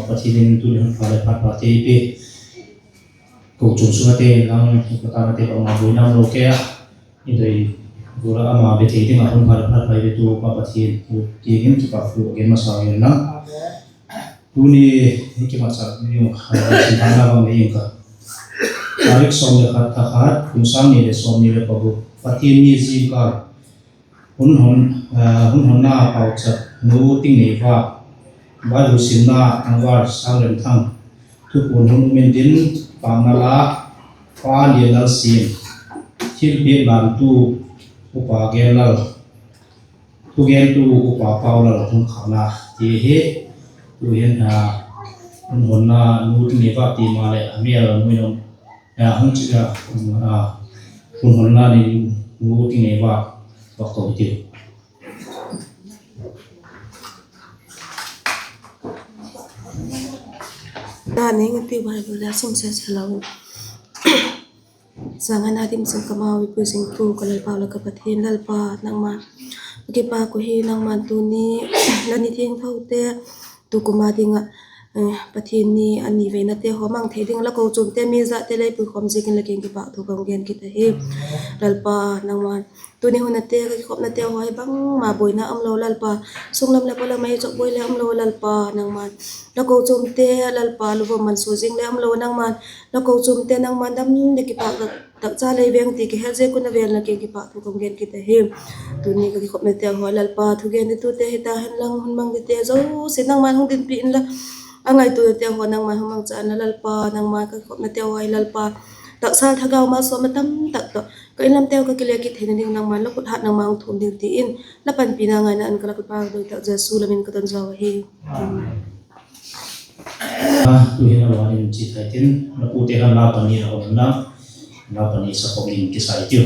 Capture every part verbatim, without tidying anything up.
Pathian in tuni hun pha leh phat pha te i pia. Kochuam sung a te inlang, i kochuam a te bangma buaina umlo kei a, i doi gual ah ama bethei ding ah hun pha leh phat pha i petu Pa Pathian kiang in kipakthu gen masa ing la. Tuni i kimatchâk ding, a, sinthana bang nei ing ka. Tarik sawm leh khat, tha khat, kum sâng ni leh sawmni leh paguk, Pathian ni zingkal. Hun hon, a, hun honna pauchap, Nu Tingneiva. Bible simna, Tangval Sangrenthang. Thupuan hun um intin, pâkna la, Pa Lianlalsiam. Thilpiak lantu, Upa Genlal. Thugentu, Upa Paulal Hungkhâkna ti hi. Tu'hin, a, hun honna Nu Tingneiva ti maleh a mêl a nuai lo, a, hung chi a, a, hun honna ni Nu Tingneiva, vak ko hitiu. Tuni i Bible a sim sese lo. Sâng a na dim sung ka mau i puisingtu ka Lalpa leh ka Pathian Lalpa nangma, ka kipak uh hi nangma'n tuni la ni thiangthote, tukum a ding ah, eh, Pathian ni a ni veinate haw mang thei ding la kochuamte mi zate lei puikhawm ziakin la kiang kipakthu ka hung gen kit ahi. Lalpa nangma'n tuni hun a te ka kikhopnate haw hi bangma buaina umlo Lalpa, sunglam leh pawlam ah i chawkbuai le umlo Lalpa nangma'n, la kochuamte Lalpa luvam mansuah zing le umlo nangma'n, la kochuamte nangma'n dam leh kipak tak, takcha lei veng ti ka het ziak un a vêl la kiang kipakthu ka hung gen kit ahi. Tuni ka kikhopnate haw Lalpa thugen ditute hita henlang hun mang dite zosia nangma'n hung dinpi inla, a ngaituanate haw nangma'n hung mangcha inla Lalpa nangma'n ka kikhopnate haw hi Lalpa, taksa thagau malsawmna tamtak tawh ka inlamteu ka kile kit theina ding nangma'n la khut hat nangma hung thuam ding ti in la panpina ngaina in ka Lalpa doi tak Jesu lam in ka don zau ahi. Tu'hin a ban in chi thai tin, la pute khan la pani la hon la, la pani sa khawm ding kisa i tiu.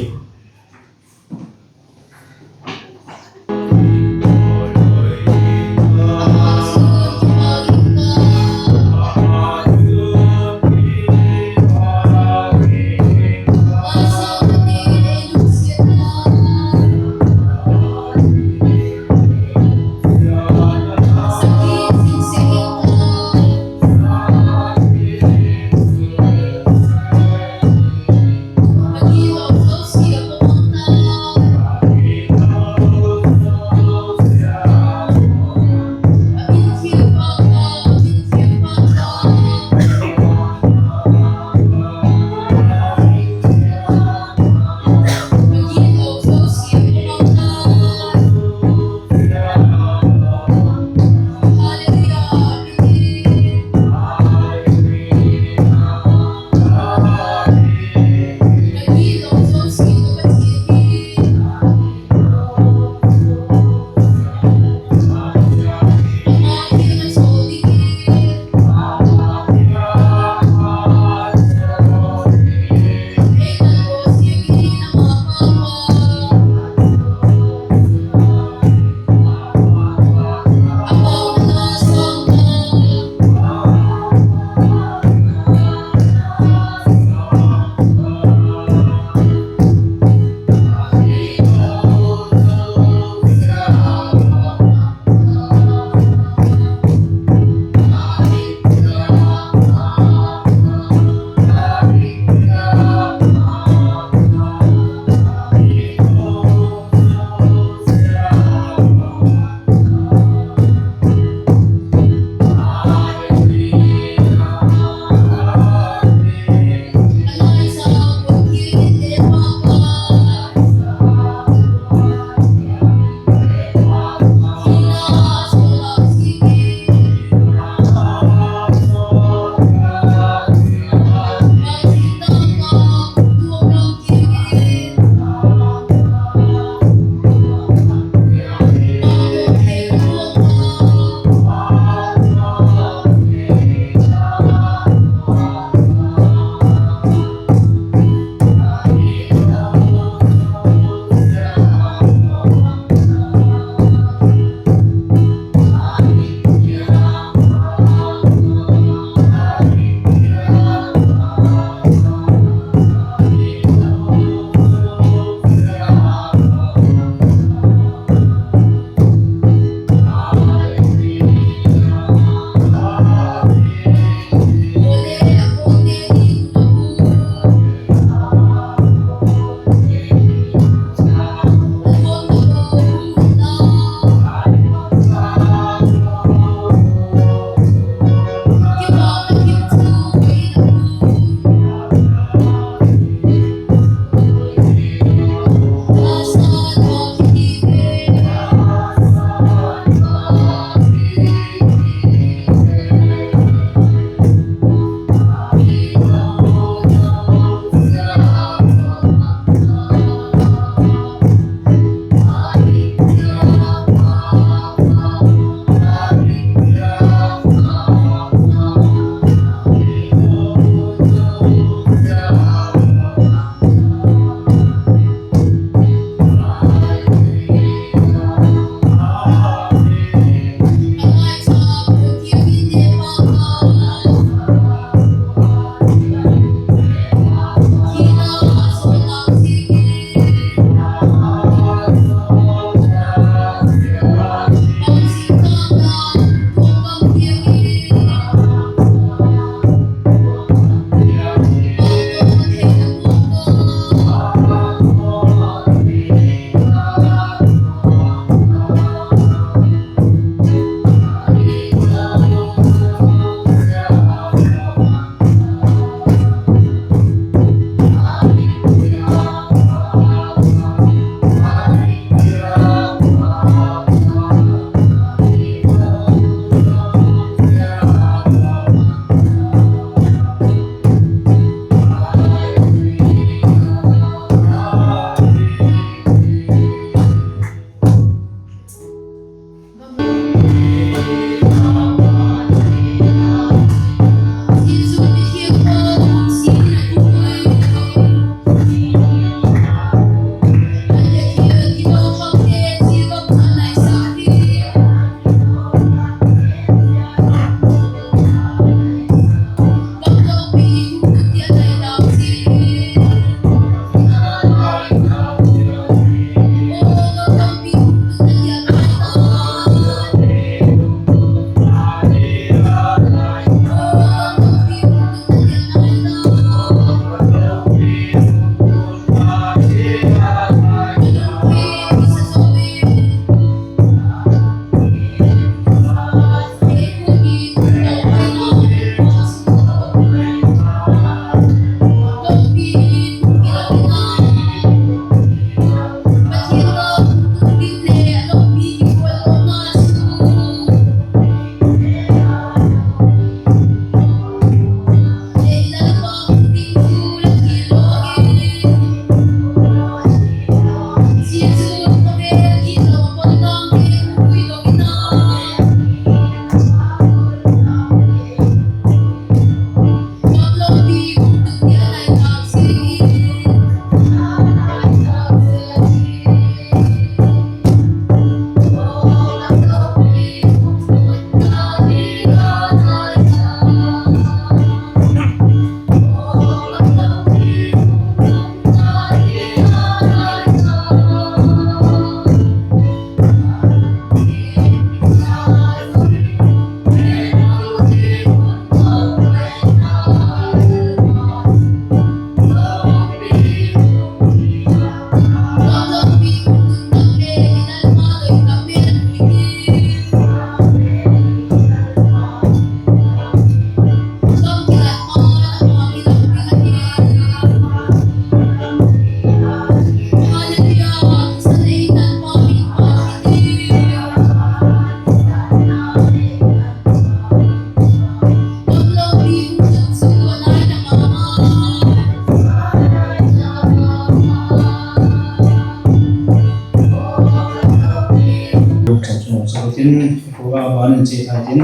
Program a ban in chia thai tin,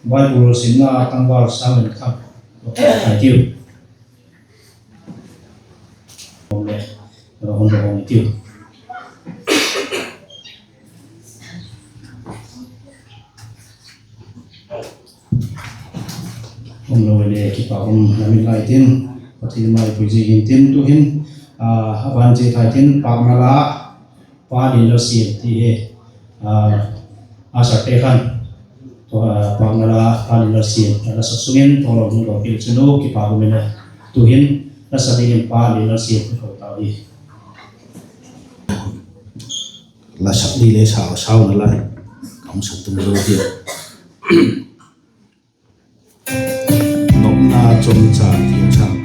Bible simna tangval Samuel Thang, chia thai tiu. Hung le, hung le hung tiu. Hung lo le kipak um la min lai tin, Pathian mai pui zing in tin tu'hin, a ban chia thai tin, Pâkna la, Pa Lianlalsiam ti hi, a sate khan, Pâkna la, Pa Lianlalsiam, a la sak sung in tawllo hung lo kil chun u kipak um in a, tu'hin, la sak dingin Pa Lianlalsiam ka ko tau hi. La sak di le sau, sau na lai. Ka hung sak tum zo hi. Nopna chomcha thiam chang.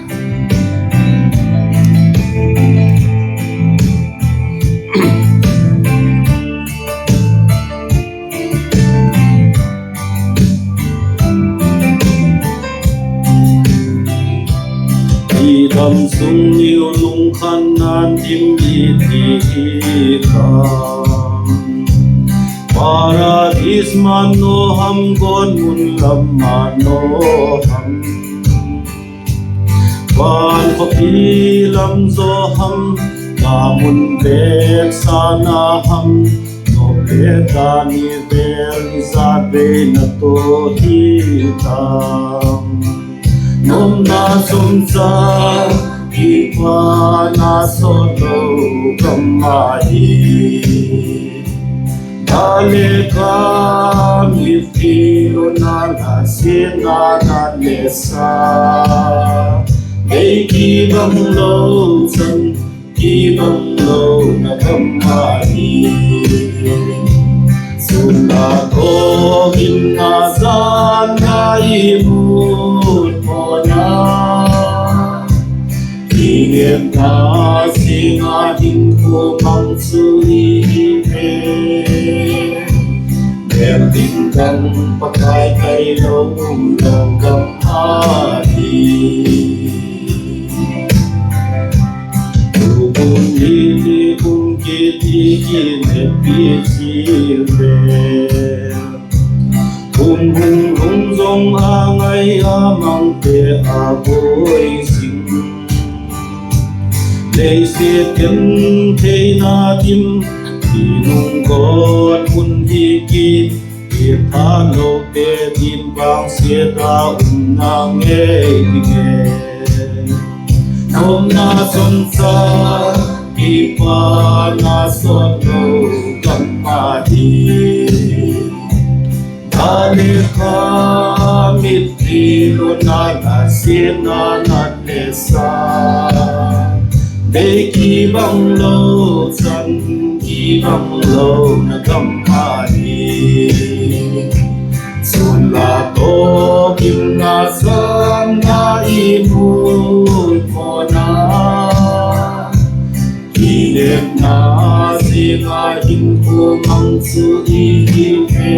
I damsung niu lungkhanna'n dim i ti hi ta. Paradis mano ham, gawtmun lam mano ham, van khawpi lam zaw ham, ka mun bêk sâng a ham, nop le tani vêl i zat vei na to hi ta. Nopna chomcha, kipana sawt lo gam ahi. Daleh ka mitthi lona la siatna nat le sa, ei kibang lo chan, kibang lona gam ahi. Sun a tawk in a zan a i mut mawna, i nêmna zing a hinkhua mang chu i hi ve. Bel ding dang Pakai kai lo um lo gam ahi. Tukum ni ni kum kiti ki nepi chi ve. Kum hung lung zong a ngai a mangte a buai zing. Leisiat gentheina dim, i nung gawt hun hi ki, i tha lote din vangsiat a umna ngei ding e. Nopna chomcha, kipana sawt lo gam ahi. Daleh ka mitthi lona la siatna nat le sa, ei kibang lo chan, kibang lona gam ahi. Sun a tawk in a zan a i mut mawna, i nêmna zing a hinkhua mang chu i hi ve.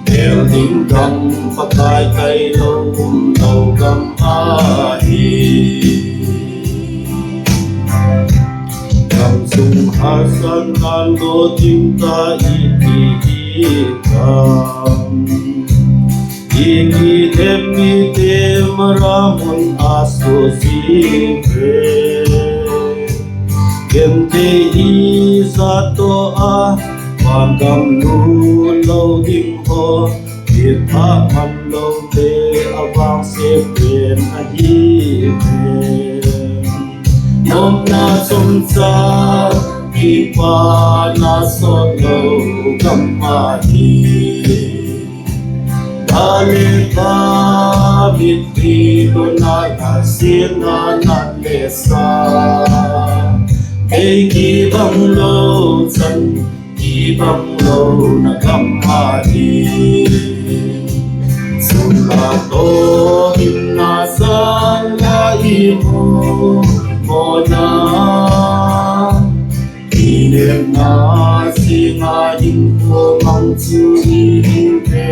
Bel ding dang Pakai kai lo um lo gam ahi. Damsung hasan nan lo ding ta i ti hi ta. I kiheppite Mara mun a susia ve. Genthei i zat tawh a, van gam lut lo ding haw, i tha man lote a vangsiat pen ahi ve. Nopna chomcha, kipana sawt lo gam ahi. Daleh ka mitthi lona la siatna nat le sa, ei kibang lo chan, kibang lona gam ahi. Sun a tawk in a zan a i mut mawna, i nêmna zing a hinkhua mang chu i hi ve.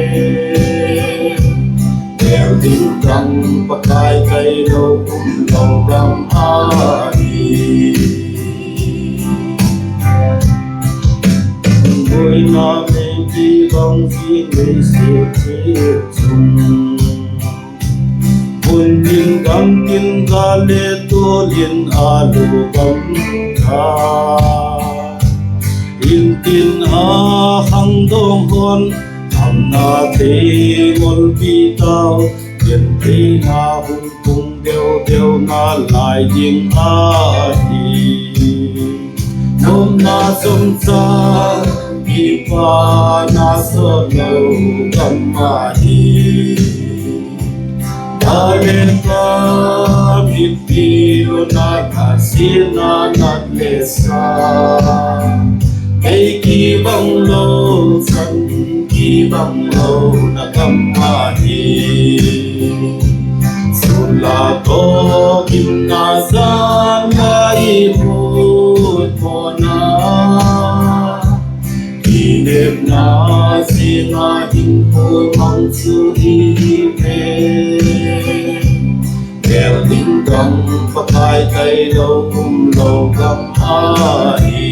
Bel ding dang Pakai kai lo um lo gam ahi. Thil chung, bun tin gam tin, gal le tual in a lu gam kha, in tin a khangdawng hon, khamna thei ngolpi tau, gentheina hun pung deu deu na lai ding ahi. Nopna chomcha, kipana sawt lo gam ahi. Daleh ka mitthi lona ka siatna nat le sa, ei kibang lo, chan kibang lo na gam ahi. Sun la tawh gimna zan la i mut mawna, kinepna zinga hinkhua mang chu i hi ve. Bel ding dang Pakai tailo um lo gam ahi.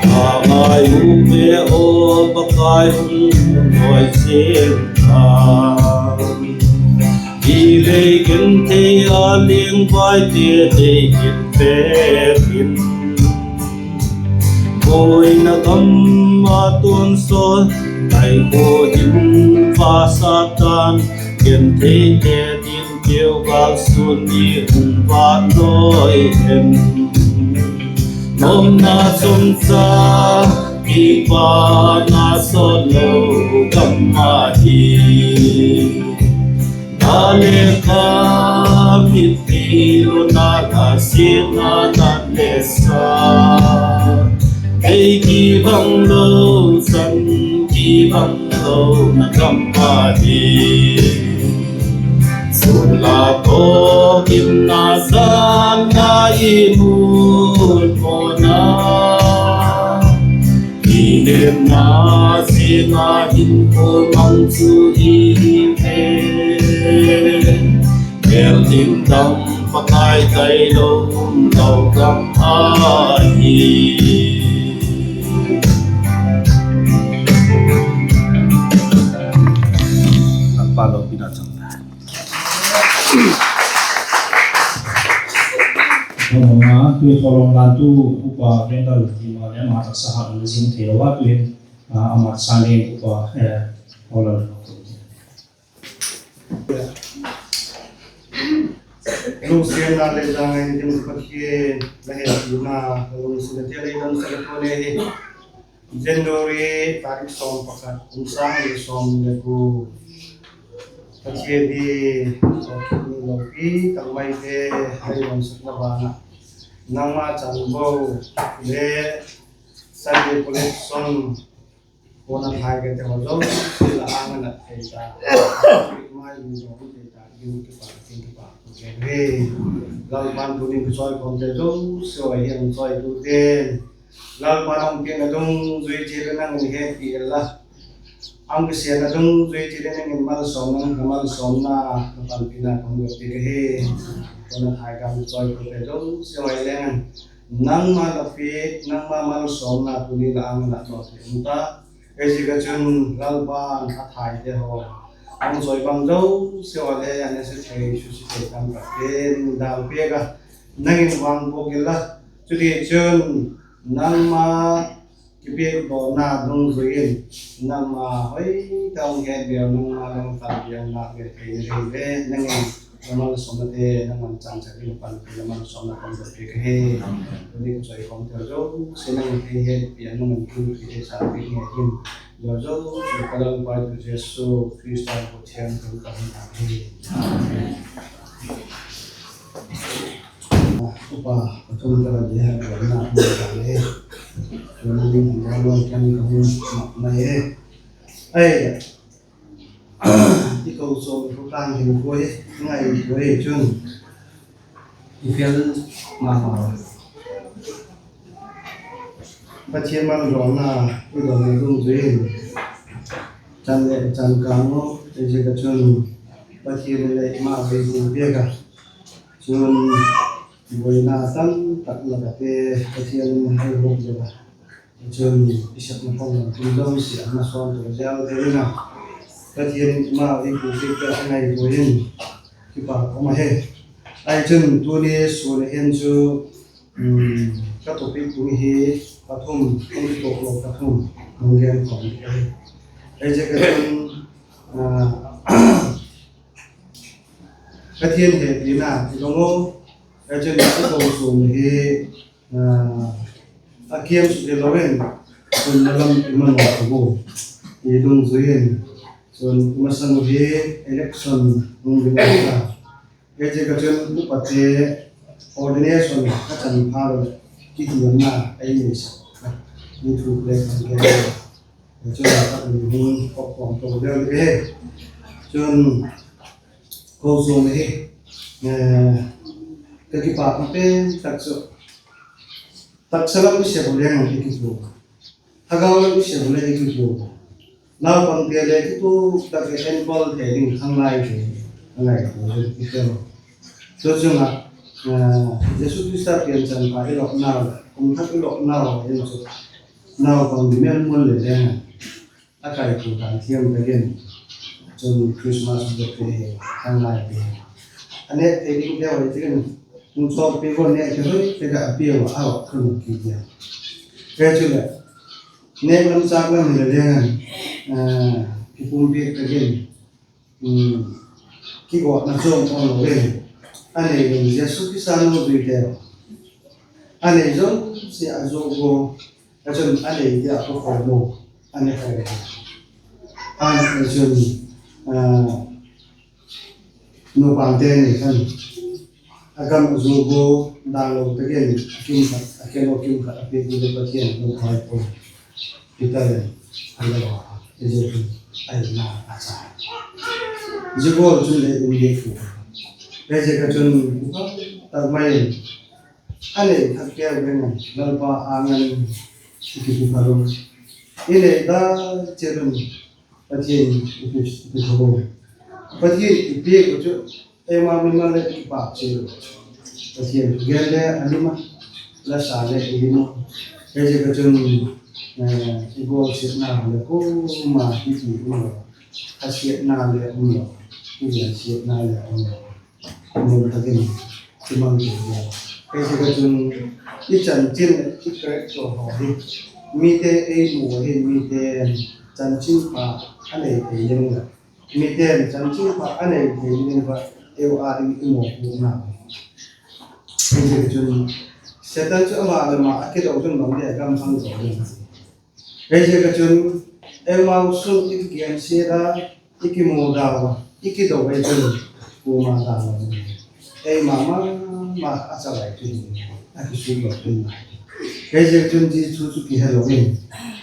Ka ngai u ve aw Pakai, hung nuai zing a, i lei genthei a liangvaite dei in pek in. Buaina gam a tuansawn, nai khua hin vasa tan, gentheite ding keu gal sun ni hung vâk nawi em. Nopna chomcha, kipana sawt lo gam ahi. Daleh ka mitthi lona ka siatna nat le sa, ei kibang lo, chan kibang lo na gam ahi. Sun la tawh gimna zan la i mut mawna, kinepna zinga hinkhua mang chu i hi ve. Bel ding dang Pakai tailo um lo gam ahi. Lalpa lopina chang ta. Tuni thawlawm lantu Upa Vendal Tima le ama taksa hat um zing theilo a, tu'hin, a, ama sâng in Upa, eh, Paul a Lungsiatna le zangaina ding Pathian, la hepina, la lungsiatna te lei dam sa ka tuni hi. January tarik sawm pakhat, kum sâng ni sawm le ku. Pathian hi, sawtkhit ni lopi tak maite, hei lam sakna vang a, nangma chan bo le Sunday collection, kona thai kate haw zosia la âng a nat thei ta, mai lungdawng thei ta ding kipak, ding kipak ka gen hi. Lalpa'n tuni ka chawikhawmte zosia hi, a chawitute, Lalpa'n a hung piakna dungzui chiat in nang in hepi inla, a hung kisiatna dungzui chiat in nang in malsawmna, ka malsawmna, ka panpina ka hung piak ahi. Kona thai ka chawikhawmte zosia hi leng, nangma la piak, nangma malsawmna tuni la âng a nat thei um ta. Ziaziak a chun Lalpa'n a thaite haw, a hung chawi bang zosia le a nasa thei, susia thei tamtak in dal piak a, nang in vang puak inla, chutichun nangma kipiakdawna dungzui in, nangma hoi tak hung het bel, nangma la hung kal bel, la piak thei ni le, nang in la malsawmnate nangma'n changsak ding panpi, la malsawmna ka hung piak ahi. Tuni ka chawikhawmte zosia nang in hei hetpi a, nang in hung pi thei sa pi nge hin, zosia ka Lalpa Jesu Khrista ka thiang ka hung ta hi. Upa pathum ka la ding a, ka na hung ta le, ka na ding a, ka na ding a, ka hung ma mai e. Ai, i ko so ko tang hin ko e, ngai ko e chun, i fel ma ma. Pathian malzawlna i don dungzui in, chan leh chan kâng u, ziak a chun Pathian in eima ei pu piak a, chun buaina tamtak lak ah te Pathian in ei huk zo a, chun i sepna khawm lam tin zosia a na sawn to zel deu in a, Pathian in eima ei pu piak a ngaituai in kipak um ahi. Ahi chun tuni sun a hin chu ka topic tung hi pathum, hung kituak lo pathum hung gen khawm ding ahi. Ziak a chun Pathian hepina i dong u, ziak a chun i kochuam hi a kiam suk hilo in, chun na lam i man lo u, i dungzui in, chun i masang u hi election hung ding a, ziak a chun upate ordination a chan pha lo leh kitiamna ei nei sek a, ni thuk le kan gen a, chun a tak ni hung kop khawm to deu ding ahi. Chun kochuam hi ka kipâkna pen tak chu taksa lam i sep u leng i kituak, thagau lam i sep u leng i kituak, naupangte le kituak tak leh enkawl thei ding thanglaite a ngaitua i tel. Chu chung ah Jesu Khrista pianchanpha i lopnau leh kum thak i lopnau in chu naupang di mêl mun le leng a kaitua dan thiam tak in, chun Christmas birthday hi thanglaite a nêk thei dingte hoi tak in, hung chawkpi ua nêk thei hoi tak ah a pia ua, a lak khun kit dia. Chuleh nêk lam châk lam hile leng an kipumpiak tak in kigawtna chuam um lo in, a nei in Jesu Khrista nungzuite a nei zosia a zuak ua, a chun a neite a pawkhawm u, a ne khai a, a chun nupa te ni khan a gam a zuak ua, dan lo tak in a kim khat a khen ua, kim khat a piak ua, Pathian a lungkhai pua. Peter in a lo a, i zia chun a inna a cha. Zia gual chun le um dik pu. Ziak a chun tak mai in a nei thak keu ding a Lalpa âng in i kipuikhawm u, i nei dan chiat un Pathian i kitho u, Pathian i piak u chu eima mimal leh i kipâk chiat u, Pathian gen le a lim a, la sa le i lim a. Ziak a chun i bawlsiatna leh kuama i ti um lo, a siatna le um lo, i gensiatna le um lo, mun tak in i mang thei a. Ziak a chun i chanchin leh i character haw hi mite ei mu ahi, mite'n chanchinpha a nei thei ding leh mite'n chanchinpha a nei thei ding va eu â ding i mawpuakna. Ziak a chun Setan chu ama le ama a kido chun bang dia gam thang zo ding. Ziak a chun eima sung i kigensiat a, i kimuda a, i kido a chun kuama dan lo, eima ma ma a chalai chu a kisuklo in. Ziak a chun zia thu chu kihelo in,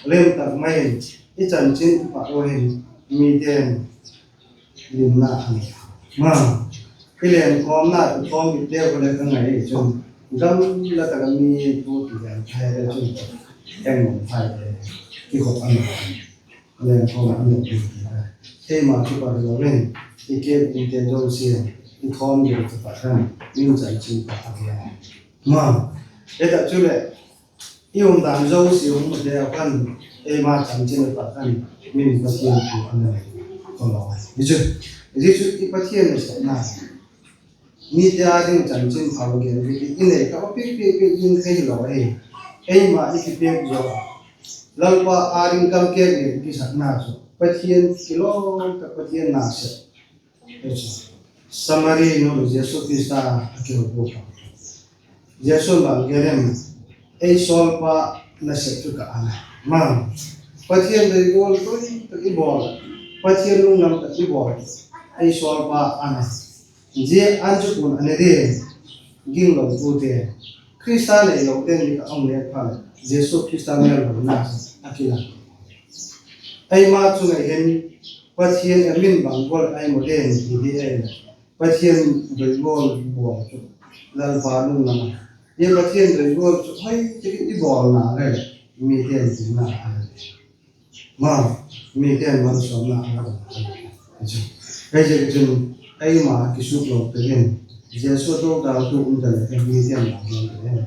lim tak mai in i chanchinpha ua hin mite'n limna a nei a, ma i lengkhawmna i thawm i te ua le ka ngai chun, gam la tak a mi thu kigen thai le chun, eng um thai le kikhop a na, lengkhawm a nei ding ti a, eima kipat lo in i kep umte zosia'n i thawm ding kipat khan min chanchinpha a gen a, ma i tak chuleh i umdan zosia umte a khan eima chanchinpha khan min Pathian thu a nei. Ka lo hi chu, zia chu i Pathian nasepna, mite â ding chanchinpha va gen ding i nei ka va piak piak piak ding kha hilo ahi. Eima i kipiak zaw a, Lalpa â ding kal kek leh i kisakna chu Pathian kilawm tak, Pathian nasep. Samari nu Jesu Khrista a kihotuak a, Jesu'n bang gen em? Ei sawlpa nasep chu ka a na, ma Pathian doi gual tak i bawl, Pathian lunglam tak i bawl, ei sawlpa a na. Zia an chu kua'n a ne ding? Ginglotute, Khrista neilote'n dik a hung nêk phat leh Jesu Khrista mêlmalna a kilang. Eima chung ah hin Pathian a min bang gual ei mu ding ti hi ei leh, Pathian doi gual bawl chu Lalpa lunglam a, zia Pathian doi gual chu hoi tak in i bawlna leh mite'n tina a, ma, mite'n malsawmna a, chu, ei ziak chun eima kisuklo pe in, Jesu a dodaltu um ta leh mite'n malsawm pe in,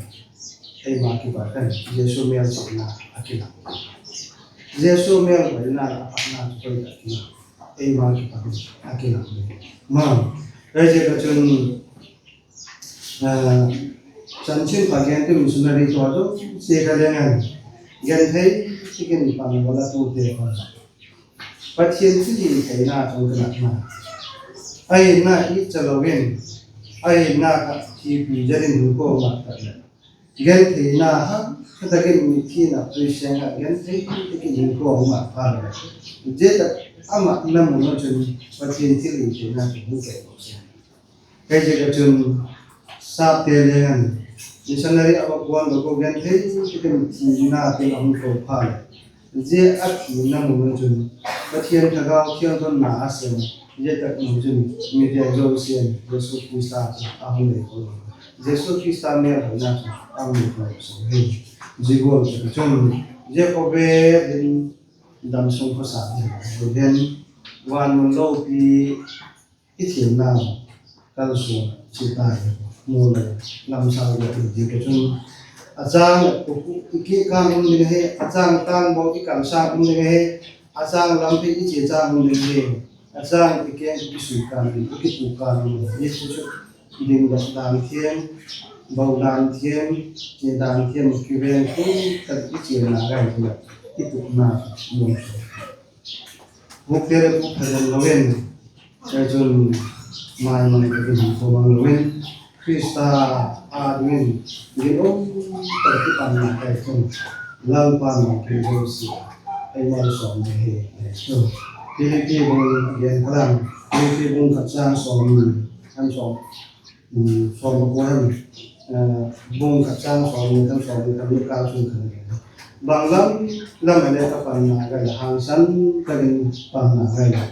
eima kipat khan Jesu mêlsetna a kilang. Jesu mêlhoina a phatna chu koi tak in eima kipat a kilang. Ma, ei ziak chun chanchinpha gente, missionary tawh zosia kha leng an, genthei tak in pan a la tute kha, Pathian thilhitheina chung ka natna, a hinna i cha lo in, a hinna kha thipi zel in hinkhua mat tak leh, gentheina ha, kha tak in mitthina tui seng ah genthei tak in hinkhua mat pha leh, zia tak amah na mun ah chun Pathian thilhitheina chu hung kei lo se. Ei ziak ah chun sapte leng an, missionary a va kuan lo ko genthei tak in thina tin a hung ko pha leh, zia a thina mun ah chun Pathian Thagau thiangthonna a sêm, zia tak mun chun mite zosia'n Jesu Khrista chu a hung nei ko lo, Jesu Khrista mêlhoina chu a hung nei ko lo se hi. Zia gual tak ah chun zia khawvel hin damsung khawsa hin, van mun lopi i thiamna kalsuan chi tai, mu leh lamsau leh i dik ah chun, a châng leh i kikâng um ding ahi, a châng tâng bawk i kalsâng um ding ahi, a châng lampi i chia châng um ding ahi, a châng i keng i sui kâng ding, i kitu kâng ding ahi. Zia chu dingdok dan thiam, bo dan thiam, chia dan thiam, kiveng tu tak i chiana gai tu leh i tupna mun chu hukte leh puk pha den lo in, chun mai mang tak in hinkhua mang lo in, Khrista â dingin ginum tak i panna kai chun, Lalpa nang kin zosia ei malsawm ding ahi. Philippi bung gen kha lam, Philippi bung khat châng sawm, khan sawm, sawm pakua hem, bung khat châng sawm, khan sawm, khan ni kâl chun khan, bang lam lam a le ka panna gai la, hangsan tak in panna gai la,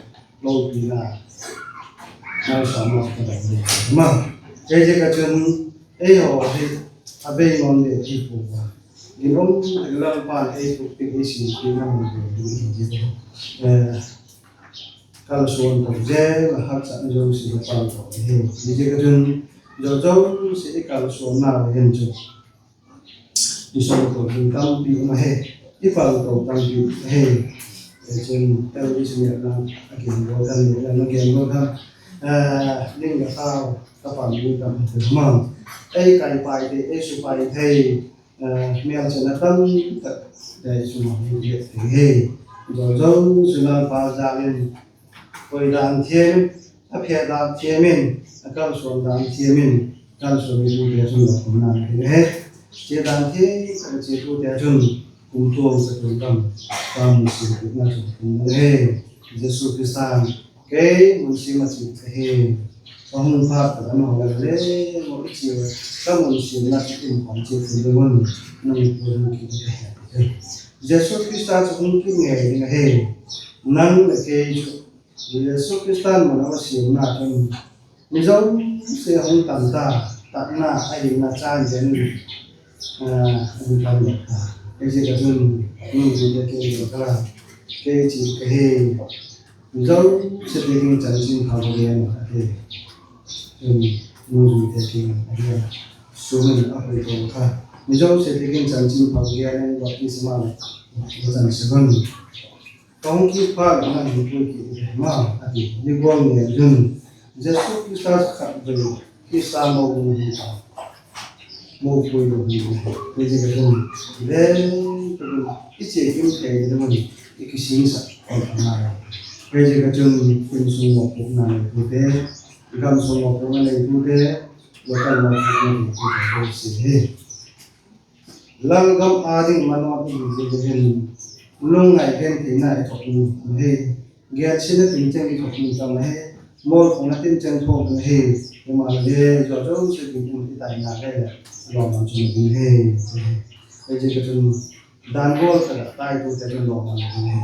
lopina malsawmna ka dai ding ma. Zia ziak ah chun eihaw hi a bei nuam le ti pua, ginum tak in Lalpa'n ei puk piak, ei sim piakna mun hi ding hi, zia kalsuan tak zel a haksatna zosia a pal tawh hi. Zia ziak ah chun zo zosia i kalsuannau hin chu i sawmkua ding tampi um ahi, i pal to tampi ahi. Chun television ah a gen lo khan, a gen lo khan, ning la thau ka pan ding tampi ma, ei kaipaite, ei supai thei, mêlchetna tam tak dei chu ma hi thei hi. Zo zosia Lalpa jal in, koi dan thiam in, a phe dan thiam in, a kalsuan dan thiam in, kalsuan i tute chun lo kumna hi ahi. Chia dan thiam tak a chia tute chun kumtuang ka tun lam, ka mun sim piakna chun kumna hi. Jesu Khrista'n, kei mun sim a chia ka hi, ka hung phat tak a, ama'n le, mo i chia, ka mun simna chu in pan chia thei ding un, nang pu ding ki ka hi. Jesu Khrista chu hung kit ngei ding ahi. Nang leh kei chu Jesu Khrista'n mun a va simna chun, mi zosia hung tan ta, tatna a hina chan zen in, hung tan lo ta. Ei ziak ah chun, nungzuite kiang in ka la, kei chia ka hi, mi zosiate kiang chanchinpha va gen a ti. Chun, nungzuite kiang in a gen a, sum in a hoi to kha, mi zosiate kiang chanchinpha va gen in, baptisma leh va chan sek un. Ka hung kit phat leh nang hung pui kit ding ahi ma, a ti. Zia gual ngen chun, Jesu Khrista khatvei, Khrista mou hung hi ta, mou pui lo hi. Zia ziak ah chun, le, i chia kim thei ding un, i kisingsak a ngai. Zia ziak ah chun, insung mawpuakna neitute, gamsung mawpuakna neitute, local mawpuakna neitute zosia hi, Lalgam â ding manaw i hi ziak in, lungngai gentheina i thuak ding ahi, gensiatna tincheng i thuak ding tam ahi, mawlphona tincheng thuak ding ahi. Himaleh, zo zosia ding in i taina leh lawmman chu ding ahi. Zia ziak ah chun, dan gual tak ah taitute chun lawmman ding ahi.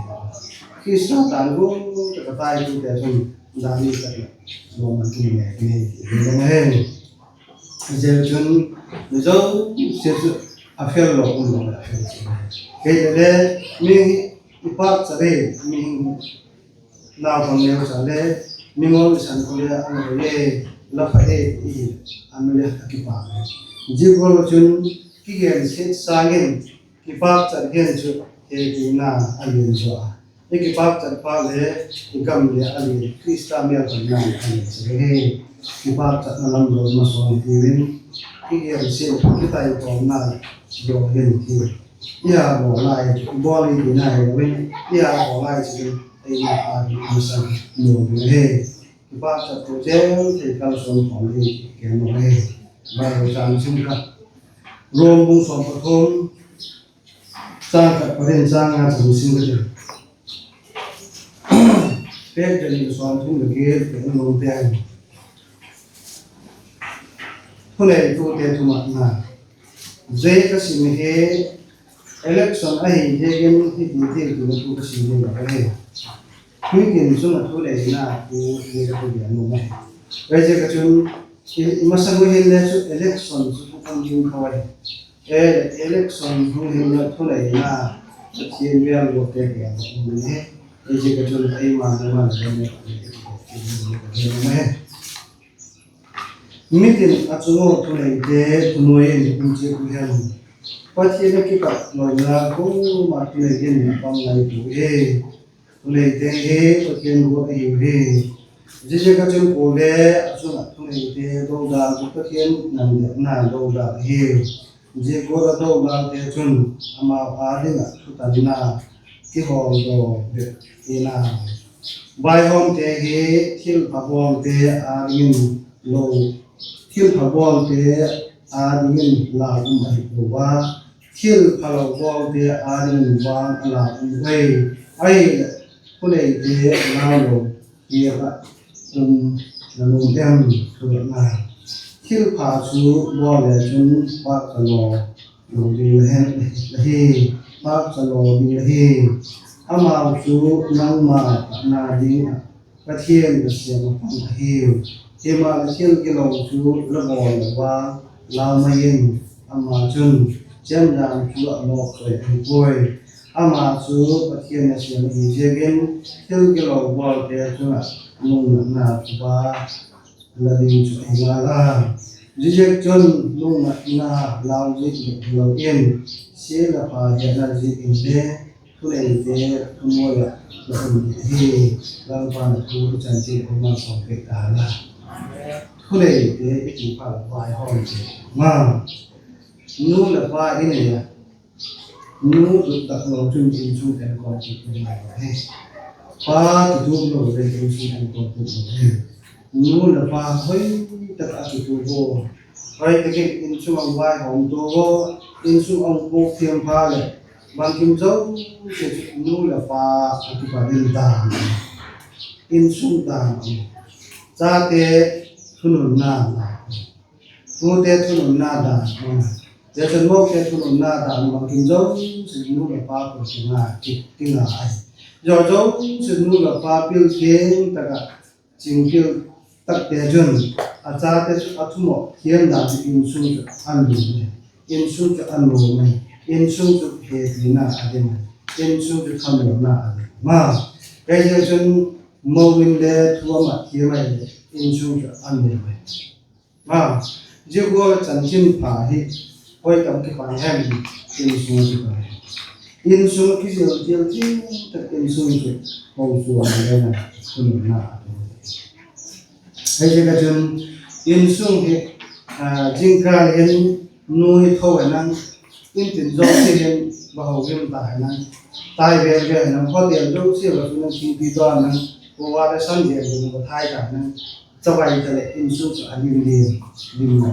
Khrista dan gual tak ah taitute chun dan i tak leh lawmman chu nei ding ahi. Zia chun, mi zosia chu a fel lo um lo leh a fel chu Kei le le, mi hi i pâkchat e, mihing naupang neucha le, mi ngol i san khu le a la hoi e, la pha e, i hi, a nu le a kipâk e. Zia gual ah chun, kigensiat sâng in, kipâkchat gen chu, hepina a lian zaw a. I kipâkchat phat le, i gam le a lian, Khrista mêlphatna a lian zaw hi. Kipâkchatna lam daw ma sawm hitiu in, kigensiat, kitaikhawmna daw hin ti. I a bawl lai, bawl i tina hilo in, i a bawl lai chu, eima a hi a san nuam hi. Kipâkchat tu cheu thei kalsuan khawm hi, ken lo hi. Bible chang sim kha. Rom bung sawm pathum, chang khat pat in chang nga chan sim ka ti. Pêk jan in sawm thum leh giat, pêk in lawm pen. Thuneitute thumatna. Zia ka sim hi election ahi ziakin hiti ti tu ka sim hi lo ahi. Hiti chun a thuneina tu zia ka gen nuam ahi. Zia ka chun i, i masang u hin le chu election chu tu kan ding kha ahi. E, election hung hin le thuneina, Pathian mêl guatte ka um hi. Zia ka chun eima nangma le le ka gen nuam ahi. Mitin a chung ua thuneite, thunuai in um chiat u hen. Pathian a kipat loina kuama thunei in a pang ngai tu hi. Thuneite hi Pathian guat ahiu hi. Ziaziak a chun kuale a chung ah thuneite dodal chu Pathian nandetna dodal ahiu. Zia gual a dodalte chun amau â ding ah thutanna kihawldaw bep hina, vaihawmte hi thilpha bawlte â dingin lo, thilpha bawlte â dingin lau um ahi pua, thilphalo bawlte â dingin vang a lau um ei. Ahileh, thuneite lau lo, kiak ah um na nuam em? Thuneina, thilpha chu bawl le chun pâkcha law lo ding la hi, pâkcha law ding la hi. Amau chu nangma na ding ah Pathian nasêm a pang ahiu. Himaleh, thil gilo chu la bawl le vang lau mai in, ama chun chemjam chu a mawk choi ahi puai. Ama chu Pathian nasêm ahi ziakin, thil gilo bawlte chung ah lungnatna thu ba la ding chu ahi ngal a. Ziaziakchun, lungnatna lau ziak hilo in, sia le pha hetna ziak in le, thuneite thunuai ah la um ding ahi. Lalpa'n a thu i chan chiat a ma sawm pek ta hen la. Thuneite i ti phat leh vaihawmte ma, nu leh pa i nei a, nu dut tak lo chun insung enkol kit lo ahi. Pa kituak lo le insung enkol kit lo ahi. Nu leh pa hoi tak a kituak ua, hoi tak in insung a vaihawm tua, insung a puak thiam phat leh, bangkim zosia chu nu leh pa a kipat in dan, insung dan, chate thununna dan, tute thununna dan, zia chun mote thununna dan, bangkim zosia nu leh pa kua kinga, kinga ahi. Zia zosia nu leh pa pil thiam tak ah, chingpil takte chun a chate chu a thumawh thiam dan chu insung chu a nuam ahi. Insung chu a nuam ahi. Insung chu hepina a dim ahi. Insung chu thamuanna a dim ahi. Ziaziakchun, mo in le thu a mat thiam ahileh insung chu a nuam ahi. Zia gual chanchinpha hi hoi tak kipan hem? Insung a kipan. Insung a kizil zil zil tak, insung chu kochuam leh thununna a dim. Ziaziakchun, insung hi, jingkal hin nu hi tho hen lang, intin zosia hin va ho gim ta hen lang, tai vel vel hen lang, hotel zosia va tu lang, thingpi dawn lang, kuva le san vel vel va thai ta hen lang, chavai ta leh insung chu a lim lim, lim lo.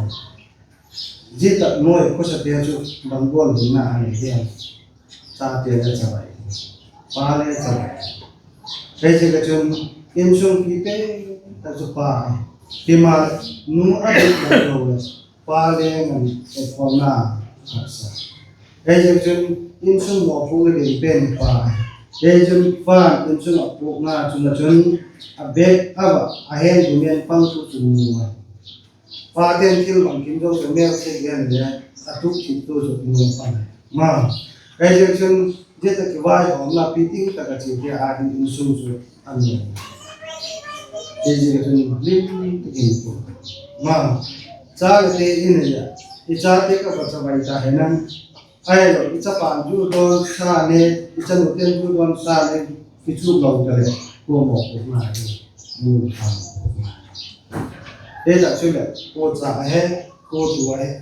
Zia tak nuai khawsate chu bang gual hinna a nei diam? Chate le chavai, pa le chavai. Ziaziakchun, insung pi pen tak chu pa ahi. Himaleh, nu a dut tak lo leh, pa le ngan etkhawmna haksa. Ziaziakchun, insung mawpuakna ding pen pa ahi. Ziaziakchun, pa'n insung a puakna chung ah chun, a bek a va a hen ding men pangtu chu nu ahi. Pate'n thil bangkim zosia mêlthei gen le, a tup kit tu chu nu ahi. Ma, Ahiziak chun, zia tak i vaihawmna piting tak a chia te a hin insung chu a nuam. Ahiziak chun lim tak in pu ma, cha le te in a, i chate ka va chavai ta hen ang, ahilo i chapa'n chu dawn sa ne, i chanute'n chu dawn sa ne, i chu lo ta leh, kua mawpuakna hi, nu le pa mawpuakna. Hi tak chu leh, kua cha ahi, kua tu ahi,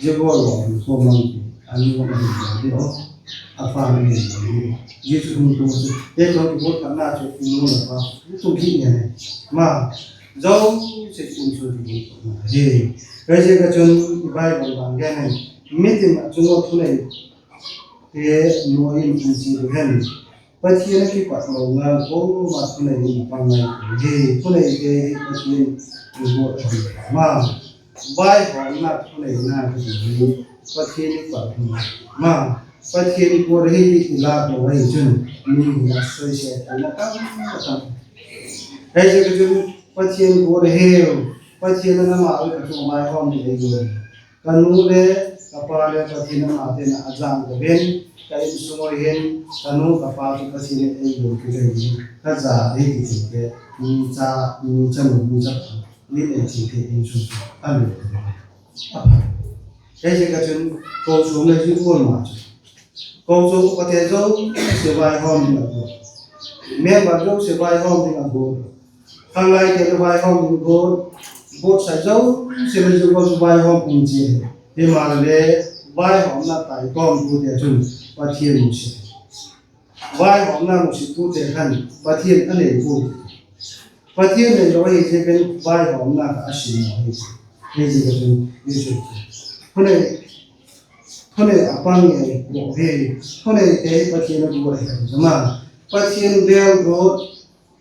zia gual lo in kua mang ti, a ni a ni lo ding aw, a pa a ni lo ding aw. Zia chu hung tung chu, hi tawh kiguat khatna chu i nu le pa chu tung kit ngen e. Ma, zosia chu insung chu kiguat khatna hi. Ahiziak a chun i Bible bang gen in, mitin a chung ua thunei te nuai in i chia hen, Pathian a kipat lo ngal kuama thunei in a pang ngai hi. Thuneite hi Pathian i guat ahi ma, vaihawmna thuneina hi, Pathian i pat ma, Pathian i guat hi i lâk lo ahi chun, mi hi a soise theina tam a tam. Ahiziak a chun Pathian guat ahiu, Pathian in ama ui ka chu vaihawm ding ei guat. Ka nu le ka pa le Pathian amate'n a jang ka hin, ka insung ui hin ka nu ka pa chu Pathian in ei guat kit ahi, ka za hi ti thei te, mi cha, mi chanu, mi chapa, mi nei thei te insung chu a lut. Ahiziak a chun, kochuam le zia gual ma chu, kochuam upate zosia vaihawm ding a guat, member zosia vaihawm ding a guat, khanglaite le vaihawm ding guat, buatsai zosia le zia gual chu vaihawm um chia hi. Himaleh, vaihawmna taikawmtute chun Pathian nusia, vaihawmna nusitute khan Pathian a nei pua. Pathian neilo ahi ziakin vaihawmna kha a sim ahi. Ahiziak a chun, thunei, thunei a pang ngei lo hi. Thuneite hi Pathian a guat ahi ma, Pathian bel guat,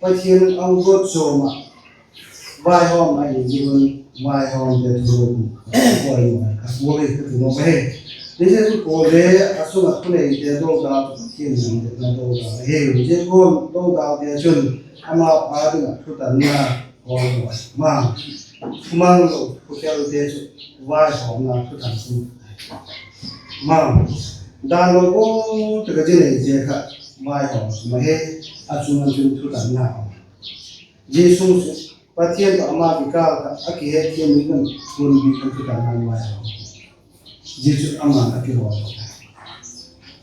Pathian a guat zawm ah vaihawm ahi ziak un, vaihawmte thu a guat ahi ka ti nuam ahi. Zia chu kuale a sung ah thuneite dodal chu Pathian lamdetna dodal ahi. Zia gual dodalte chun amau â ding ah thutanna hawl lo ma, thumang lo thukhelte chu vaihawmna thutan sung ma, dan lo gual tak a zia neite kha vaihawm sung ahi, a chung ah chun thutanna. Zia sung chu Pathian tawh ama kikâl kha a kihetthiam ding un, hun bik khan thutanna vaihawm. Zia chu ama'n a kihawl,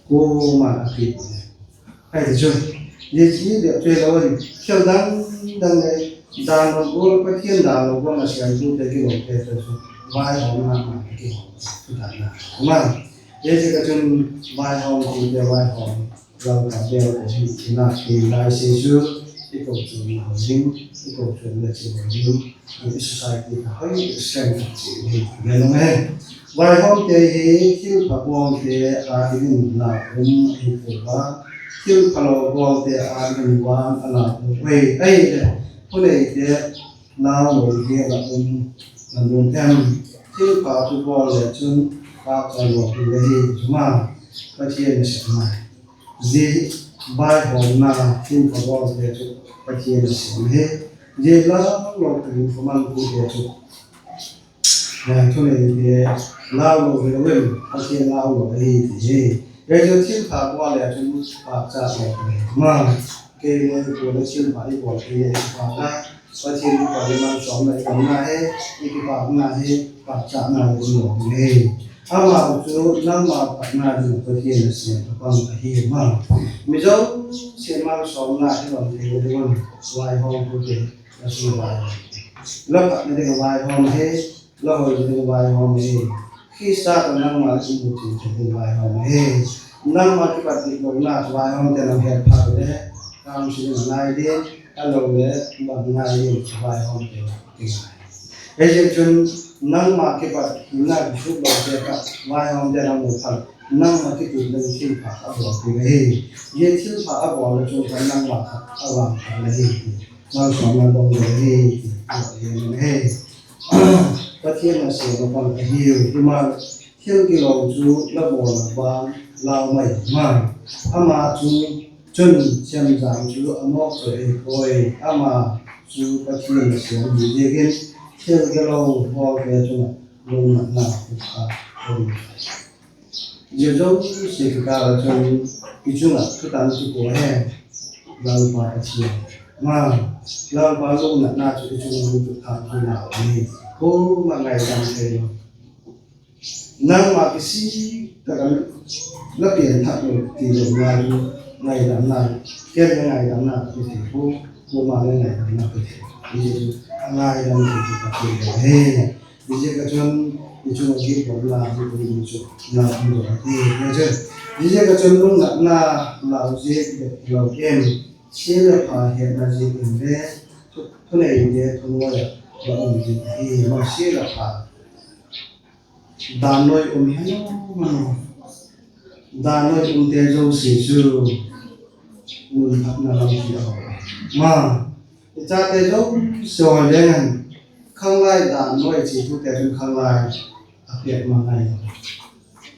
kuama'n a kihawl. Ahi chu, zia chu i deu chu hilo ahi, thil dang dang le, dan lo gual, Pathian dan lo gual a siamtute kilote chu vaihawmna a kihawl, thutanna ma. Zia chu ka chun vaihawmtute vaihawm, Lalpa bel ko hi i na ti lai se chu, i kochuam na ho ding, i kochuam le chi ho ding, i society ka hoi strength chi hi le nung e. Vaihawmte hi thilpha bawlte â dingin lau um ahi pua a, thilphalo bawlte â dingin vang a lau um ahi. Ahileh, thuneite lau lo hi a la um na nuam em? Thilpha thu bawl le chun pâkcha lo hi le hi chu ma, Pathian a sep mai. Zia vaihawmna thilpha bawlte chu Pathian a sep hi. Zia lau lo tu pha mang tute chu thuneite lau lo hilo in, Pathian lau lo ahi ti hi. Zia chu thilpha bawl le chun pâkcha lo hi ma, kei le kuale thilpha i bawl hi le i pâk a, Pathian kipat i malsawmna i damna hi, i kipâkna hi, pâkchâkna i um lo hi. Amau chu nangma phatna ding Pathian a sêm a pang ahi ma. Mi zosia malsawmna i bang thei ding un, vaihawmtute, la sung a vaihawm, la phatna ding a vaihawm hi, la hoina ding a vaihawm hi. Khrista tawh nangma i mu chin chin ding vaihawm hi. Nangma kipat dik lona vaihawmte nang het phat le, kam si ding a ngai ding, a lo le bang ngai ding vaihawmte ti ngai. Hiziak chun nangma kipat hinna kisuk lote kha vaihawmte nang mu phat, nangma kitup ding thilpha a bawl ding ahi. Zia thilpha a bawl le chun khan nangma kha a vang phat le hi ti, malsawmna dong le hi ti, ti ahi. Pathian nasêm a pang ahiu, himaleh thil gilo chu la bawl a vang lau mai ma. Ama chu chun siamzâng chu a mawk chu ahi puai. Ama chu Pathian nasêm hi ziakin thil gilo bawlte chun lungnatna a pia. Zia zosia kikâl ah chun i chung ah thutan ti kua hem? Lalpa Pathian. Ma, Lalpa lungnatna chu i chung ah hung tut thâk thei nau ahi. Kuama ngaidam thei lo, nangma kisik tak ah la pian thak lo ti lo ngai, ngaidamna, ken le ngaidamna ka pe thei pua, kuama le ngaidamna ka pe thei. Zia chu a ngaidam thei chu Pathian ahi. Ziaziak a chun i chung ah gitlona, gitlona chu na um lo ahi. Ziaziak a chun lungnatna lau ziak bep lo in, sia leh pha hetna ziak in le, thuneite thunuai ah la um ding ahi. Ma, sia leh pha, dan nuai um hem? Dan nuai umte zosia chu nunphatna lam ki a haw. Ma, i chate zosia haw leng an, khanglai dan nuai chi thute chun khanglai a pêk ma ngai.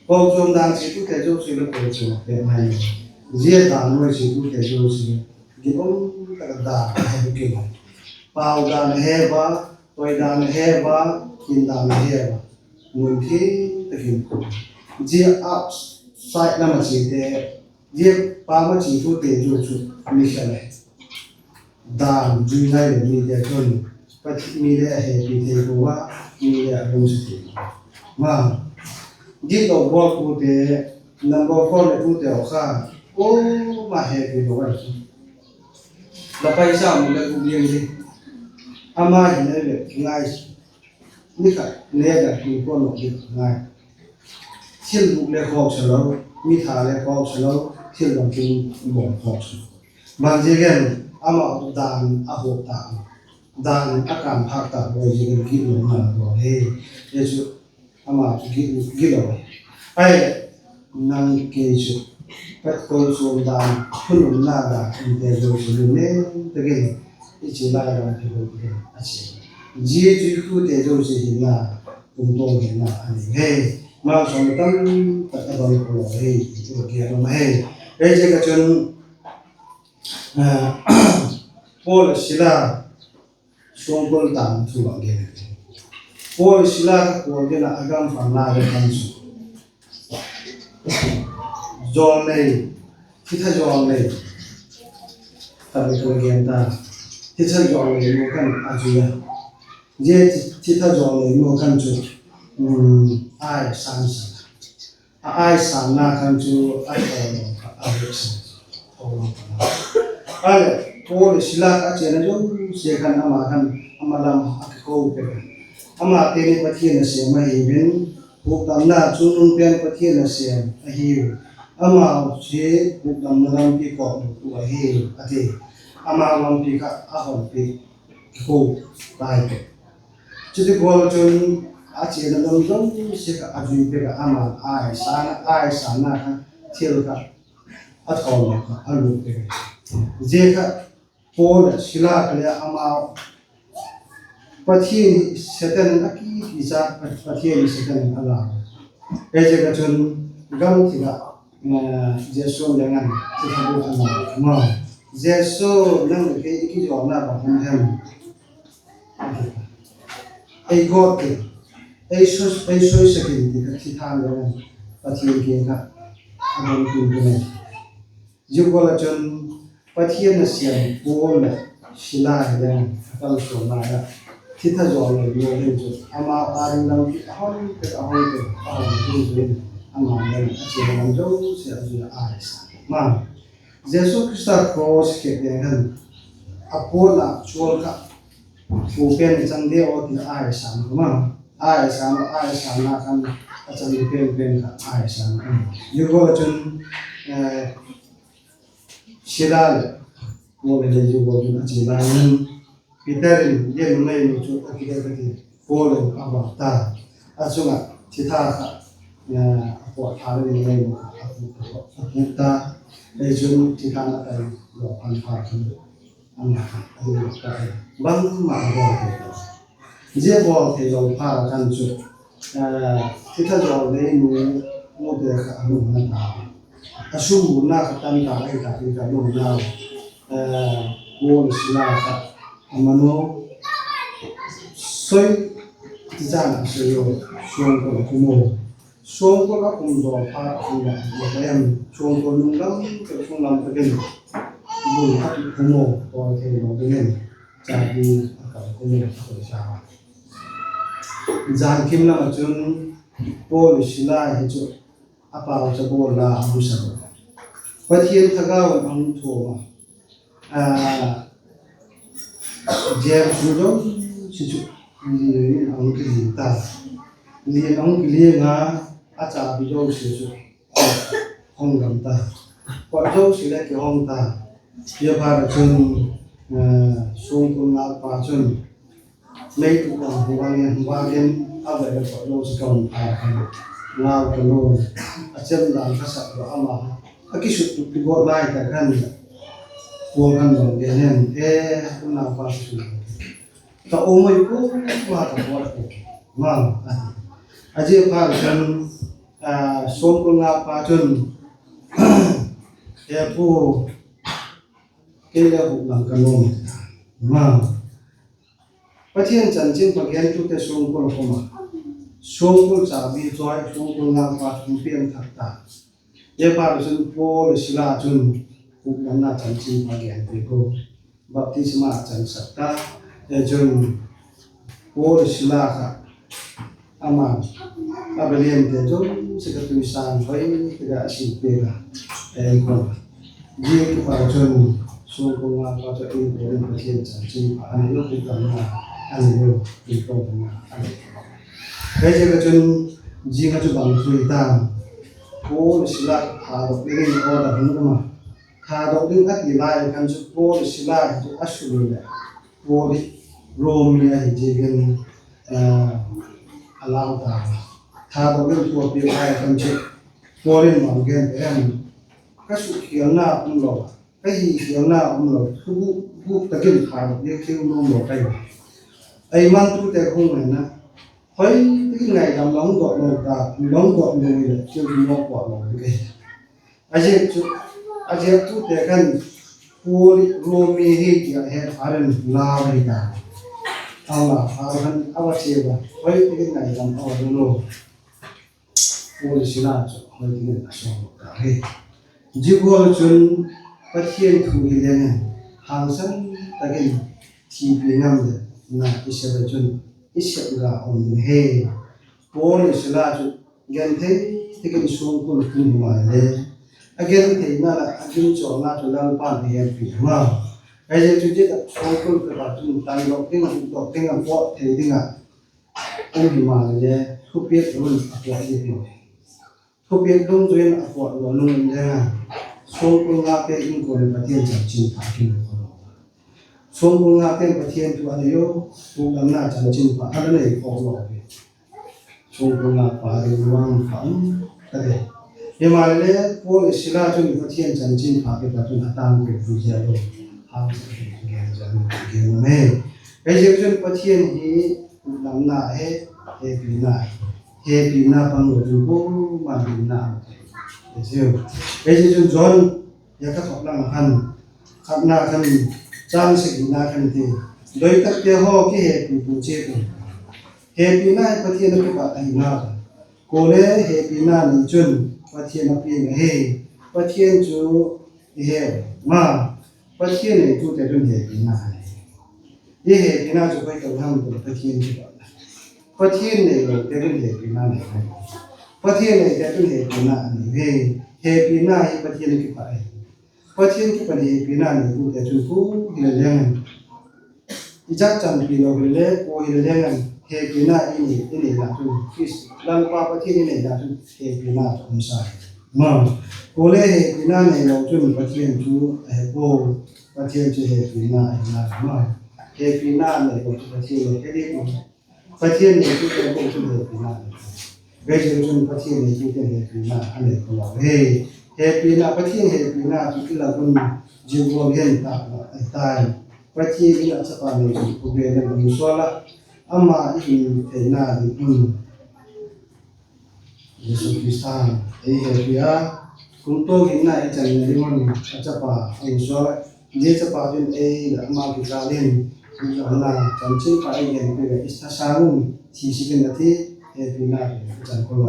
Kochuam dan chi thute zosia le kochuam a pêk ngai. Zia dan nuai chi thute zosia, gitlona tak a dan a he kei. Pau dan a he ua, toi dan a he ua, kin dan a he ua, mun thim tak in, zia outside lam a chite, zia pau a chi thute zosia chu mi khel e. Dan zui ngai leh mite chun, Pathian mi le a hepi thei pua, mi le a lungsiat thei pua. Ma, gitlo bawl pute, number four le pute haw kha, kuama hepi lo ahi chu. La paisa mu le guk liang di. Ama hin ei le ngai, ni khat le da ki ko lo di ngai. Thil bûk le khawksa lo, mi tha le khawksa lo, thil dang kin bawm khawksa lo. Bang ziak em? Ama dan a huap ta, dan a kân phâk ta, ziak in gitlona a bawl hi. Zia chu ama chu gitlo hi. Ahileh, nang kei chu, Pathian kochuam dan, thununna dan umte zosia chu neu tak in i chi lai lam hi lo ding a chi. Zia chu i khute zosia hinna, kumtuang hinna a nei hi. Malsawmna tam tak a don lo hi, i tu a kia lo hi. Ziaziak a chun, Paul leh Sila suangkul tâng thu a gen. Paul leh Sila kha kual gen a, a gam pang lai le khan chu jawlnei, thitha jawlnei, tak le ka la gen ta, thitha jawlnei nu khan a zui a. Zia thitha jawlnei nu khan chu, ai sânsan a, a ai sânna khan chu a thaw lo kha, a veksin thaw lo kha. Ahileh, Paul leh Sila kha a chiana zosia khan ama khan, ama lam a kiko pek a. Amate ni Pathian nasêm ahi in, hukdamna chungnung pen Pathian nasêm ahiu. Amau hi hukdamna lampi kawktu ahiu, a ti. Amau lampi kha a honpi, kiko tai pek. Chuti gual chun a chiana lam zosia kha a zui pek a, ama ai sânna, ai sânna kha, thil kha a thaw lo kha a lût pek. Zia kha Paul leh Sila kha le amau Pathian hi Setan in a ki, kicha, Pathian hi Setan in a la. Ziaziak a chun gam thil ah, Jesu leng an thitha bûk a la ma. Jesu, nang leh kei i kijawlna bang hem? Ei gawt in, ei soi, ei soisak in ti kha thitha leng an Pathian kiang kha a don tun tun e. Zia gual ah chun Pathian nasêm Paul leh Sila hi leng a kalsuan lai ah, thitha jawlnei nu hin chu amau â ding lam ki a hon pek, a hon pek, a hon pek in, ama leng a chiana lam zosia a zui a, ai sa ma. Jesu Khrista cross khêk leng hen, a puan ah chual kha, pu pen i chang de aw ti a, ai sa ma, ai sa ma, ai sânna khan a chang pen pen kha ai sa ma. Zia gual ah chun, Sila leh Paul le zia gual chun a chia lai in, Peter in, zia numeinu chu a kidet a ti, Paul in a va ta, a chung ah thitha kha, a pawt tha le numeinu kha a pûk ta. Ei chun thitha na tai lo pan pha khan, ama kha a ding lo ta, bangma a bawl thei lo. Zia bawl theilo phat a khan chu, thitha jawlneinu nute kha a lungna ta, a sumburna kha tan ta, ei ta, ei ta lungna, Paul Sila kha a manu soi, ti chan a soi lo, suangkul a kum u. Suangkul a kum zaw phat a kum ah, em, suangkul nung lam, sung lam tak in, bul a kipum u, tawi thei lo dingin, chabi a kal kum u, a koi sa. Jan kim lam ah chun, Paul Sila hi chu, a pauchap bawl la a hung sa. Pathian thagau in a hung thuam a. A, jail sung zosia chu, lian a hung kiliang ta. Lian a hung kiliang a, a chabi zosia chu, hong gam ta. Kot zosia le kihong ta. Zia phat ah chun, a, suangkul ngâkpa chun, mei tuk a hung vang in, hung vang in, a vei a kot zosia ka hung pha khan, ngau ka lo, a chem dan ka sak lo ama, a kisut tuk ti bawl lai tak khan, Paul khan bang gen hem, e, unaupa kisut tuk. Ka um ui ku, ma ka bawl ku, ma, a ti. A zia phat khan, a, suangkul ngâkpa chun, e pu, kei le hukdam ka nuam, ma. Pathian chanchinpha gentute suangkul a um a, suangkul chabi choi, suangkul ngâkpa chu piang thak ta. Zia phat chun Paul leh Sila chun hukdamna chanchinpha genpiak u, baptisma a chansak ta. Zia chun Paul leh Sila kha, ama, a beliamte zosia kha tuisâng hoi tak ah a sipiak a, en ko. Zia kipat chun suangkul ngâkpa chu in ko in Pathian chanchinpha a nei u, hukdamna a nei u, in ko na a nei. Hiziak a chun, zing a chu bang thu i tam, Paul leh Sila thadok dingin order hung um a, thadok ding a ti lai khan chu Paul leh Sila hi chu a sum leh, Paul hi Rom mi ahi ziakin, a lau ta. Thadok ding thu a piak lai khan chu Paul in bang gen em, ka sukhialna um lo, ka hikhialna um lo, thugûk tak in thadok ding thil nuam lo ka hi. Ei mantute hung ngaina, hoi tak in ngaidam lo dot lo ta, lo dot lo leh thil nuam pua lo ding ka hi. A ziak chu, a ziaktute khan Paul hi Rom mi hi ti a het phat in lau ahi ta. A la phat khan a va chia a, hoi tak in ngaidam a va dot lo. Paul leh Sila chu hoi tak in a sawm ta hi. Zia gual chun Pathian thu hi leng in hangsan tak in thipi ngam leh na i sep a chun i sep ga um ding hi. Paul leh Sila chu genthei tak in suangkul a tung himaleh, a gentheina leh a ginchawlna chu Lalpa'n a hepi ma. Hiziak chu zia tak suangkul pêk a chun tandok ding, hukdok ding a pawt thei ding a um himaleh, thupiak lo in a pawt ding lo. Thupiak dungzui in a pawt lo nung in leng a, suangkul ngâkte in kuan in Pathian chanchinpha a kimu kha lo. Suangkul ngâkte'n Pathian thu a nei u, hukdamna chanchinpha a la nei khawk lo hi. Suangkul ngâkpa ding vang pha um ta de. Himaleh Paul leh Sila chun Pathian chanchinpha kipat chun a tangko zia lo, hangsan tak in gen zia lo, gen u me. Hiziak chun Pathian hi hukdamna hi, hepina hi. Hepina pang lo chun kuama'n hinna a um thei. Hiziak chun John, zia ka thok lam khan, khatna khan, chang sagina khan ti, doitakte haw, kihepi pu chiat un. Hepina hi Pathian a kipat ahi ngal a, kuale hepina nei chun Pathian a piang ahi. Pathian chu i he ma, Pathian neitute chun hepina a nei. I hepina chu khoi tak lam tu Pathian kipat a, Pathian neilote chun hepina nei. Pathian neite chun hepina a nei hi. Hepina hi Pathian a kipat ahi. Pathian kipat hepina neitute chun tu hileh leng in, i changchanpi lo hileh, kua hileh leng in, hepina i nei, i neina chun, Khrist, Lalpa Pathian i neina chun hepina chu um sa hi. Ma, kuale hepina neilo chun Pathian chu a he pua, Pathian chu hepina ahi ngal a ma. Hepina neilo chu Pathian he di pua. Pathian neitute chun hepina nei. Hiziak chun Pathian neitute hepina a nei kha lo hi. Hepina, Pathian hepina chu i lak un zia gual hin tak ahi tai. Pathian in a chapa nei chun khawvel in a hung sawl a, ama i hing theina ding un Jesu Khrista'n ei hepi a, kumtuang hinna i channa ding un a chapa a hung sawl a, zia chapa chun ei leh ama kikâl in hukdamna chanchinpha ei genpiak a, i thasâng un thi sik in a thi, hepina i chan kha lo.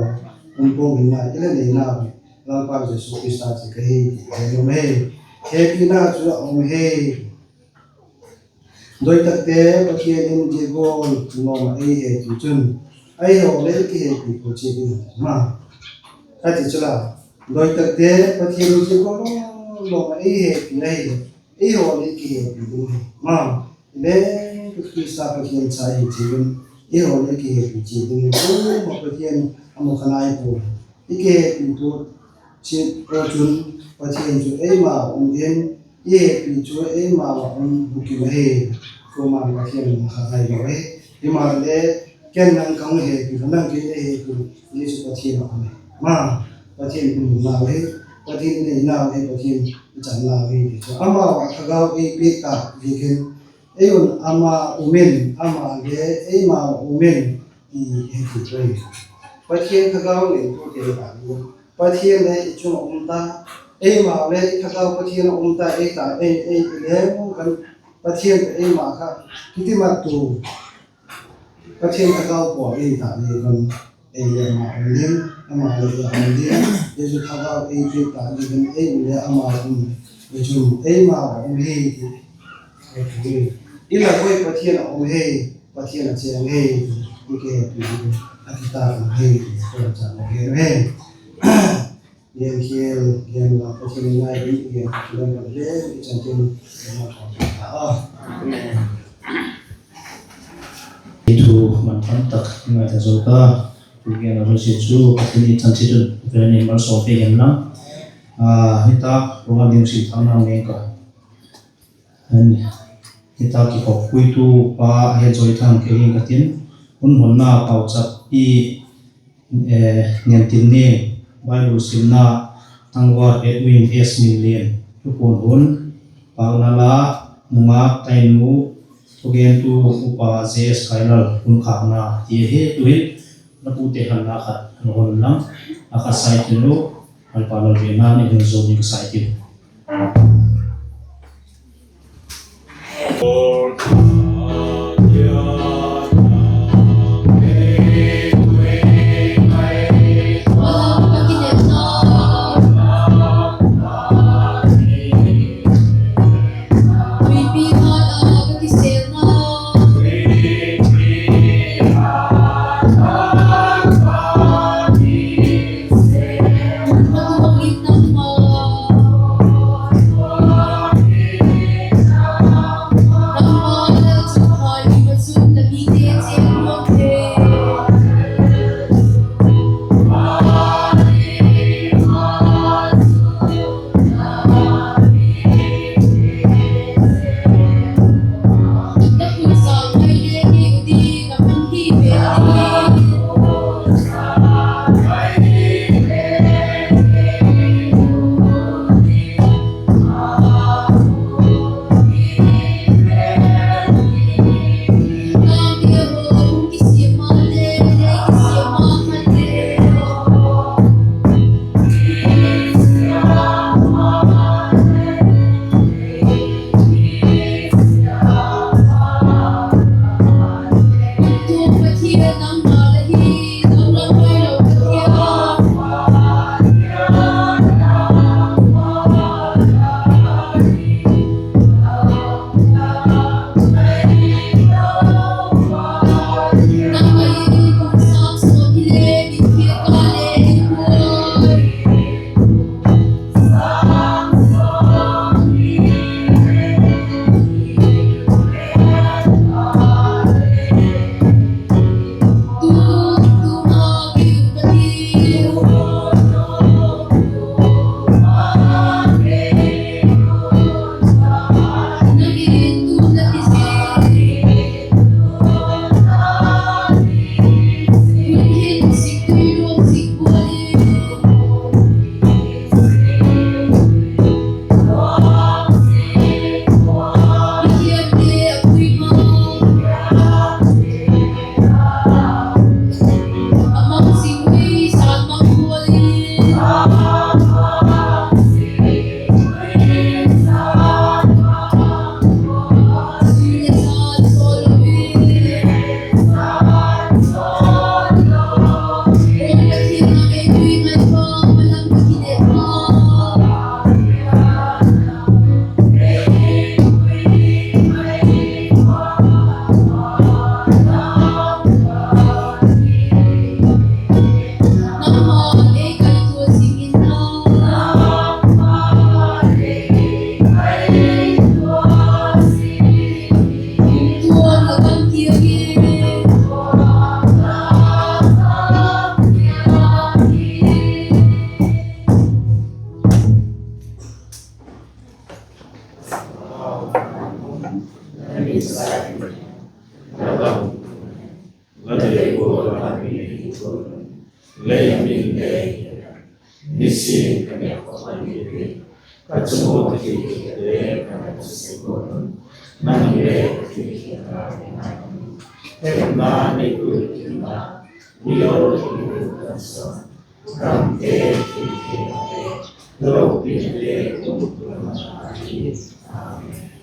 um pawng in nai i la nei nau hi Lalpa Jesu Khrista chu ka hi ti ka he nuam e. Hepina chu a um e. Doitakte Pathian in zia gual lawm ah ei hepi chun, eihaw le i kihepi pua chiat ding hi ma, a ti chu la. Doitakte Pathian in zia gual lawm ah ei hepi ahileh, eihaw le i kihepi ding hi ma, i le Khrista Pathian cha hi chiat in, eihaw le i kihepi chiat ding hi. Kuama Pathian a mu kha nai pua. I kihepi tua chiat ua chun Pathian chu eima ah um in, i hepi chu eima ah um bukim ahi. Kuama Pathian mu kha nai lo ahi. Himaleh, ken nang ka hung hepi, nang kei ei hepi, zia chu Pathian a um ahi ma, Pathian i mu nau ahi, Pathian i nei nau ahi, Pathian i chan nau ahi ti chu. Amau ah thagau ei piak ta ziakin, ei un ama um in, ama le eima ah um in, ti he ti chu ahi. Pathian thagau neitu te ta, Pathian le i chung ah um ta, eima le i thagau Pathian a um ta, ei ta, ei, ei, ei le kan, Pathian tawh eima kha kitimattua, Pathian thagau pua ei ta le kan, ei le ama um ding, ama le ei um ding, Jesu thagau ei piak ta le kan, ei u le ama um, ei chung eima a um hi ti. I la koi Pathian a um hi, Pathian a chêng hi, i kihepi ding a kitak hi ti ka chan a gen hi. Gen khial, gen la Pathian ngai ding i gen khial le i chanchin ta a. I thu man tam tak ngai ta zo ta. Tu gen a lo si chu Pathian i chanchin chun Pathian in malsawm pe hen la. Nitâk ruang a ding sim thang nang ning ka. Nitâk kikhoppuitu pa Hetzawithang kei hing ka tin, hun honna pauchap i, Niantinni, Bible simna, Tangval Edwin S. Minlian, Thupuan hun, Pâkna la, nungak Tainu, thugentu Upa J S Khailal, hun khâkna ti ahi. Tu'hin la pute khan la khat hun hon lang, a khat sai tin u, Lalpa lalpiakna i hun zo ding ka sai tin. Lei min le, nisin ka nêk khawm a ni hi, ka chung ua thilkhiakte ka na sek un, nang le ka thilkhiakna ding a, hepna neitu ding a, mi lo le mi lo kan sa, gamte thilkhiakna le, lopina le, kum kum a hi. Amen.